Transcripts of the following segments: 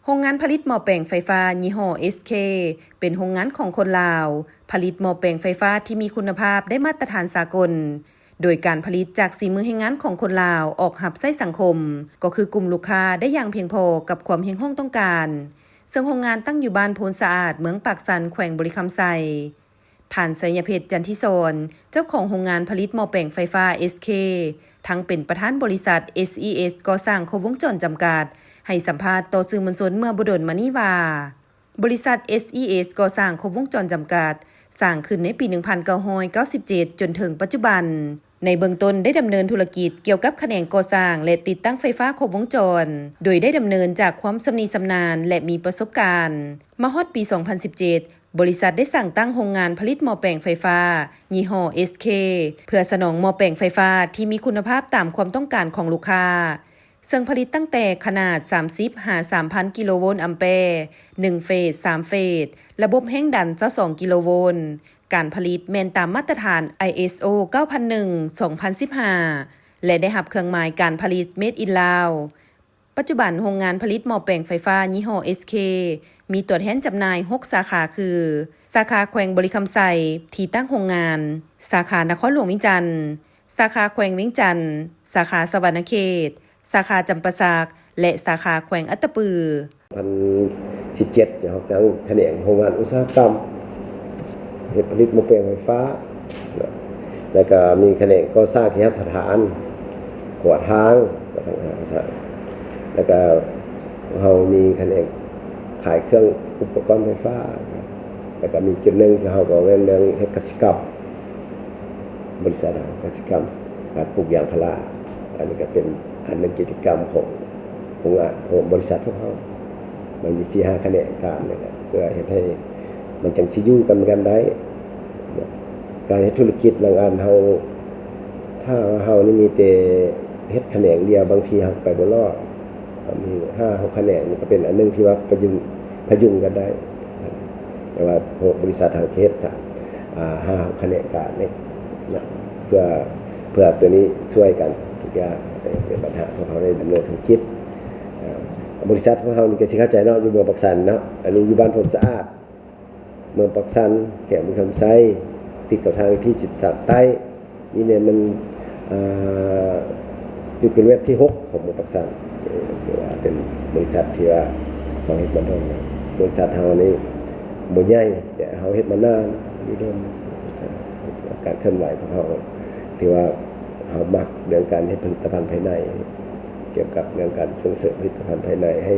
ໂຮງງານຜະລິດໝໍ້ແປງໄຟຟ້າຍີ່ຫໍ້ ເອສເຄ ເປັນໂຮງງານຂອງຄົນລາວ ຜະລິດໝໍ້ແປງໄຟຟ້າທີ່ມີຄຸນນະພາບໄດ້ມາດຕະຖານສາກົນ ໂດຍການຜະລິດຈາກສີມືແຮງງານຂອງຄົນລາວອອກຮັບໃຊ້ສັງຄົມ ກໍຄືກຸ່ມລູກຄ້າໄດ້ຢ່າງພຽງພໍກັບຄວາມຮຽກຮ້ອງຕ້ອງການ. ເຊິ່ງໂຮງງານຕັ້ງຢູ່ບ້ານໂພນສະອາດ ເມືອງປາກຊັນ ແຂວງບໍລິຄຳໄຊ. ທ່ານ ໄຊຍະເພັດ ຈັນທິສອນ ເຈົ້າຂອງໂຮງງານຜະລິດໝໍ້ແປງໄຟຟ້າ ເອສເຄ ທັງເປັນປະທານບໍລິສັດ ເອສອີເອສ ກໍ່ສ້າງຄົບວົງຈອນຈຳກັດ ໃຫ້ສຳພາດຕໍ່ສື່ມວນຊົນເມື່ອບໍ່ດົນມານີ້ວ່າ ບໍລິສັດ ເອສອີເອສ ກໍ່ສ້າງຄົບວົງຈອນຈຳກັດ ສ້າງຂຶ້ນໃນປີໜຶ່ງພັນເກົ້າຮ້ອຍເກົ້າສິບເຈັດ ຈົນເຖິງປັດຈຸບັນ ໃນເບື້ອງຕົ້ນໄດ້ດຳເນີນທຸລະກິດກ່ຽວກັບຂະແໜງກໍ່ສ້າງ ແລະ ຕິດຕັ້ງໄຟຟ້າຄົບວົງຈອນ ໂດຍໄດ້ດຳເນີນຈາກຄວາມຊຳນິຊຳນານ ແລະ ມີປະສົບການ. ມາຮອດປີສອງພັນສິບເຈັດ ບໍລິສັດໄດ້ສ້າງຕັ້ງໂຮງງານຜະລິດໝໍ້ແປງໄຟຟ້າຍີ່ຫໍ້ ເອສເຄ ເພື່ອສະໜອງໝໍ້ແປງໄຟຟ້າທີ່ມີຄຸນນະພາບຕາມຄວາມຕ້ອງການຂອງລູກຄ້າ ເຊິ່ງຜະລິດຕັ້ງແຕ່ຂະໜາດສາມສິບຫາສາມພັນກິໂລໂວນອຳແປ, ໜຶ່ງເຟດ, ສາມເຟດ, ລະບົບແຮງດັນຊາວສອງກິໂລໂວນ. ການຜະລິດແມ່ນຕາມມາດຕະຖານ ໄອເອສໂອ ເກົ້າພັນໜຶ່ງ ສອງພັນສິບຫ້າ ແລະ ໄດ້ຮັບເຄື່ອງໝາຍການຜະລິດ Made in Lao. ປັດຈຸບັນໂຮງງານຜະລິດໝໍ້ແປງໄຟຟ້າຍີ່ຫໍ້ ເອສເຄ ມີຕົວແທນຈຳໜ່າຍຫົກສາຂາ ຄື ສາຂາແຂວງບໍລິຄຳໄຊ ທີ່ຕັ້ງໂຮງງານ, ສາຂານະຄອນຫຼວງວຽງຈັນ, ສາຂາແຂວງວຽງຈັນ, ສາຂາສະຫວັນນະເຂດ, ສາຂາຈຳປາສັກ ແລະ ສາຂາແຂວງອັດຕະປື. ພັນສິບເຈັດ ເຮົາຕັ້ງຂະແໜງໂຮງງານອຸດສາຫະກຳ ເຮັດຜະລິດໝໍ້ແປງໄຟຟ້າ ແລ້ວກໍມີຂະແໜງກໍ່ສ້າງເຄຫະສະຖານ ຂົວທາງ ແລ້ວກໍເຮົາມີຂະແໜງຂາຍເຄື່ອງອຸປະກອນໄຟຟ້າ ແລ້ວກໍມີຈຸດໜຶ່ງທີ່ເຮົາກໍແມ່ນເລື່ອງເຮັດກະສິກຳ ບໍລິສັດເຮົາກະສິກຳ ການປູກຢາງພາລາ ອັນນີ້ກໍເປັນອັນໜຶ່ງກິດຈະກຳຂອງໂຮງງານ ຂອງບໍລິສັດພວກເຮົາ ມັນມີສີ່ຫ້າຂະແໜງການນີ້ແຫຼະ ເພື່ອເຮັດໃຫ້ມັນຈັ່ງຊິຢູ່ກັນ ກັນໄດ້. ການເຮັດທຸລະກິດລາງອັນເຮົາ ຖ້າວ່າເຮົານີ້ມີແຕ່ເຮັດຂະແໜງດຽວ ບາງທີເຮົາໄປບໍ່ລອດ. ກໍມີຫ້າຫົກຂະແໜງ ນີ້ກໍເປັນອັນໜຶ່ງທີ່ວ່າປະຍຸງ ພະຍຸງກັນໄດ້. ແຕ່ວ່າພວກບໍລິສັດເຮົາຈະເຮັດ ອ່າ ຫ້າຫົກຂະແໜງການນີ້ນະ ເພື່ອ ເພື່ອຕົວນີ້ຊ່ວຍກັນທຸກຢ່າງ. ເປັນບັນຫາພວກເຮົາໄດ້ດຳເນີນທຸລະກິດ. ເອີ ບໍລິສັດຂອງເຮົານີ້ກໍຊິເຂົ້າໃຈເນາະ ຢູ່ເມືອງປາກຊັນເນາະ ອັນນີ້ຢູ່ບ້ານໂພນສະອາດ ເມືອງປາກຊັນ ແຂວງບໍລິຄຳໄຊ ຕິດກັບທາງເລກທີສິບສາມໃຕ້. ນີ້ແຫຼະມັນ ອ່າ ຢູ່ກິໂລແມັດທີຫົກຂອງເມືອງປາກຊັນ. ເອີ ຖືວ່າເປັນບໍລິສັດທີ່ວ່າເຮົາເຮັດມາດົນແລ້ວ. ບໍລິສັດເຮົານີ້ບໍ່ໃຫຍ່ ແຕ່ເຮົາເຮັດມານານ ຢູ່ດົນ. ການເຄື່ອນໄຫວຂອງເຮົາ ຖືວ່າເຮົາມັກເລື່ອງການເຮັດຜະລິດຕະພັນພາຍໃນ ກ່ຽວກັບເລື່ອງການສົ່ງເສີມຜະລິດຕະພັນພາຍໃນໃຫ້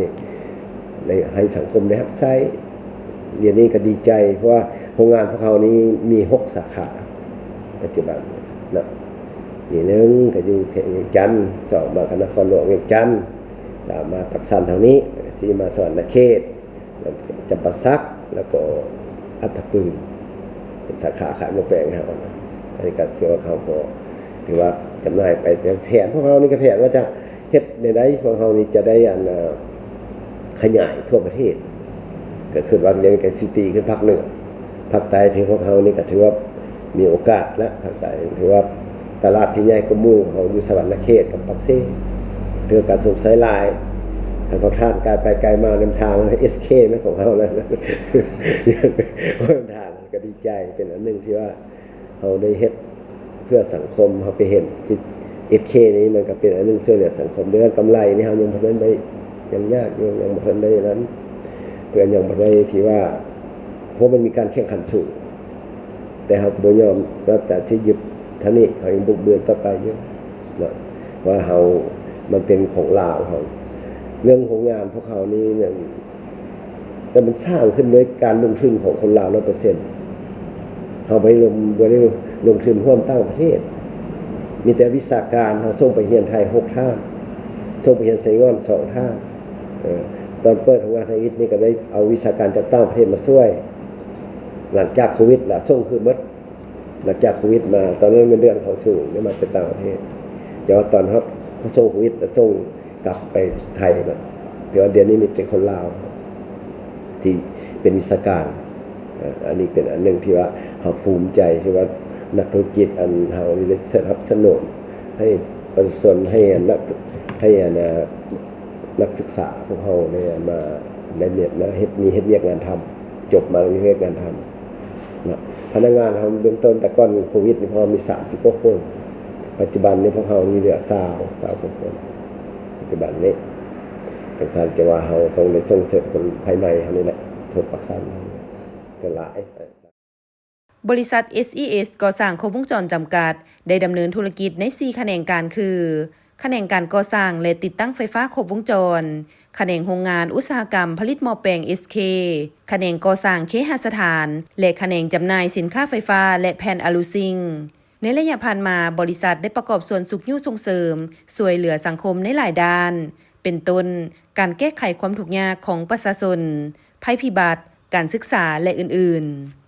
ໃຫ້ສັງຄົມໄດ້ຮັບໃຊ້. ດຽວນີ້ກໍດີໃຈ ເພາະວ່າໂຮງງານພວກເຮົານີ້ມີຫົກສາຂາປັດຈຸບັນເນາະ. ມີໜຶ່ງກໍຢູ່ແຂວງວຽງຈັນ, ສອງມາກໍນະຄອນຫຼວງວຽງຈັນ, ສາມມາປາກຊັນເຮົານີ້, ສີ່ມາສະຫວັນນະເຂດ, ຈຳປາສັກ, ແລ້ວກໍອັດຕະປື ເປັນສາຂາຂາຍໝໍ້ແປງໃຫ້ເຮົານະ. ອັນນີ້ກໍຖືວ່າເຮົາກໍຖືວ່າຈຳໜ່າຍໄປ, ແຕ່ແຜນພວກເຮົານີ້ກໍແຜນວ່າຈະ ເຮັດແນວໃດພວກເຮົານີ້ຈະໄດ້ ອັນ ຂະຫຍາຍທົ່ວປະເທດ. ກໍຄິດວ່າດຽວນີ້ກໍຊິຕີຂຶ້ນພາກເໜືອ, ພາກໃຕ້ທີ່ພວກເຮົານີ້ກໍຖືວ່າມີໂອກາດແລ້ວ. ພາກໃຕ້ຖືວ່າຕະຫຼາດທີ່ໃຫຍ່ກວ່າໝູ່ເຮົາຢູ່ສະຫວັນນະເຂດກັບປາກເຊ, ເລື່ອງການສົ່ງໃຊ້ຫຼາຍ. ຄັນພວກທ່ານກາຍໄປກາຍມານຳທາງ ເອສເຄ ແມ່ນຂອງເຮົາແລ້ວ. ນຳທາງກໍດີໃຈ, ເປັນອັນໜຶ່ງທີ່ວ່າ ເຮົາໄດ້ເຮັດເພື່ອສັງຄົມ, ເຮົາໄປເຫັນທີ່ ເອສເຄ ນີ້ມັນກໍເປັນອັນໜຶ່ງຊ່ວຍເຫຼືອສັງຄົມ. ເລື່ອງກຳໄລນີ້ເຮົາຍັງບໍ່ທັນໄດ້, ຍັງຍາກຢູ່, ຍັງບໍ່ທັນໄດ້ນັ້ນ, ເພື່ອຍັງບໍ່ໄດ້ທີ່ວ່າ, ເພາະມັນມີການແຂ່ງຂັນສູງ, ແຕ່ເຮົາບໍ່ຍອມ, ກໍຈະຊິຢຸດເທົ່ານີ້, ເຮົາຍັງບຸກບືນຕໍ່ໄປຢູ່ເນາະ, ວ່າເຮົາ, ມັນເປັນຂອງລາວເຮົາ. ເລື່ອງໂຮງງານພວກເຮົານີ້, ແຕ່ມັນສ້າງຂຶ້ນໂດຍການລົງທຶນຂອງຄົນລາວຮ້ອຍເປີເຊັນ. ເຮົາບໍ່ໄດ້ລົງ, ບໍ່ໄດ້ລົງທຶນຮ່ວມຕ່າງປະເທດ. ມີແຕ່ວິຊາການ, ເຮົາສົ່ງໄປຮຽນໄທຫົກທ່ານ, ສົ່ງໄປຮຽນໄຊງ່ອນສອງທ່ານ. ເອີ, ຕອນເປີດໂຮງງານທຳອິດນີ້ກໍໄດ້ເອົາວິຊາການຈາກຕ່າງປະເທດມາຊ່ວຍ. ຫຼັງຈາກໂຄວິດລະ, ສົ່ງຄືນໝົດ. ຫຼັງຈາກໂຄວິດມາ, ຕອນນັ້ນເງິນເດືອນເຂົາສູງ, ໄດ້ມາແຕ່ຕ່າງປະເທດ. ແຕ່ວ່າຕອນເຮົາ, ເຂົາສົ່ງໂຄວິດລະ, ສົ່ງ ກັບໄປໄທເບິດ. ແຕ່ວ່າດຽວນີ້ມີແຕ່ຄົນລາວທີ່ເປັນວິຊາການ. ເອີ, ອັນນີ້ເປັນອັນໜຶ່ງທີ່ວ່າເຮົາພູມໃຈ ທີ່ວ່ານັກທຸລະກິດອັນເຮົານີ້ໄດ້ສະໜັບສະໜູນໃຫ້ປະຊາຊົນ, ໃຫ້ອັນນັກ, ໃຫ້ອັນ, ເອີ, ນັກສຶກສາພວກເຮົາໄດ້ມາ ໄດ້ມາເຮັດ ມີເຮັດວຽກງານທຳ ຈົບມາມີວຽກງານທຳເນາະ. ພະນັກງານເຮົາເບື້ອງຕົ້ນ ແຕ່ກ່ອນໂຄວິດນີ້ ພວກເຮົາມີສາມສິບກວ່າຄົນ, ປັດຈຸບັນນີ້ພວກເຮົາມີເຫຼືອຊາວ ຊາວກວ່າຄົນ ປັດຈຸບັນນີ້. ຈັ່ງຊັ້ນຈະວ່າເຮົາຕ້ອງໄດ້ສົ່ງເສີມຄົນພາຍໃນເຮົານີ້ແຫຼະ ທົ່ວປາກຊັນຈະຫຼາຍ. ບໍລິສັດ ເອສອີເອສ ກໍ່ສ້າງຄົບວົງຈອນຈຳກັດ ໄດ້ດຳເນີນທຸລະກິດໃນສີ່ຂະແໜງການຄື ຂະແໜງການກໍ່ສ້າງ ແລະ ຕິດຕັ້ງໄຟຟ້າຄົບວົງຈອນ, ຂະແໜງໂຮງງານອຸດສາຫະກຳຜະລິດໝໍ້ແປງ ເອສເຄ, ຂະແໜງກໍ່ສ້າງເຄຫະສະຖານ ແລະ ຂະແໜງຈຳໜ່າຍສິນຄ້າໄຟຟ້າ ແລະ ແຜ່ນອາລູຊິງ. ໃນໄລຍະຜ່ານມາ, ບໍລິສັດໄດ້ປະກອບສ່ວນຊຸກຍູ້ສົ່ງເສີມ ຊ່ວຍເຫຼືອສັງຄົມໃນຫຼາຍດ້ານ ເປັນຕົ້ນ ການແກ້ໄຂຄວາມທຸກຍາກຂອງປະຊາຊົນ, ໄພພິບັດ, ການສຶກສາ ແລະ ອື່ນໆ.